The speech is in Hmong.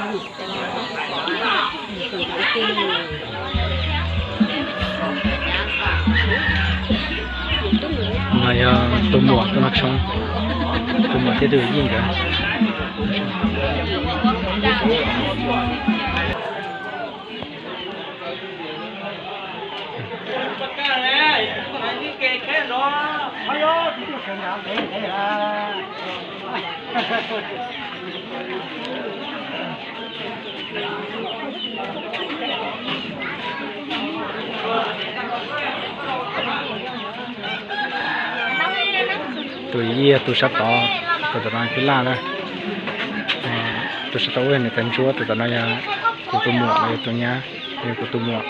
No yog tus muam tuaj noj tshoob, tus muam thiab tus yij nkawd. Tus yij, tus sab tod, tus tom no phij laj na. Tus sab tod ua niam tais ntsuab, tus tom no yog kuv tus muam los yog tus nyab, yog kuv tus muam.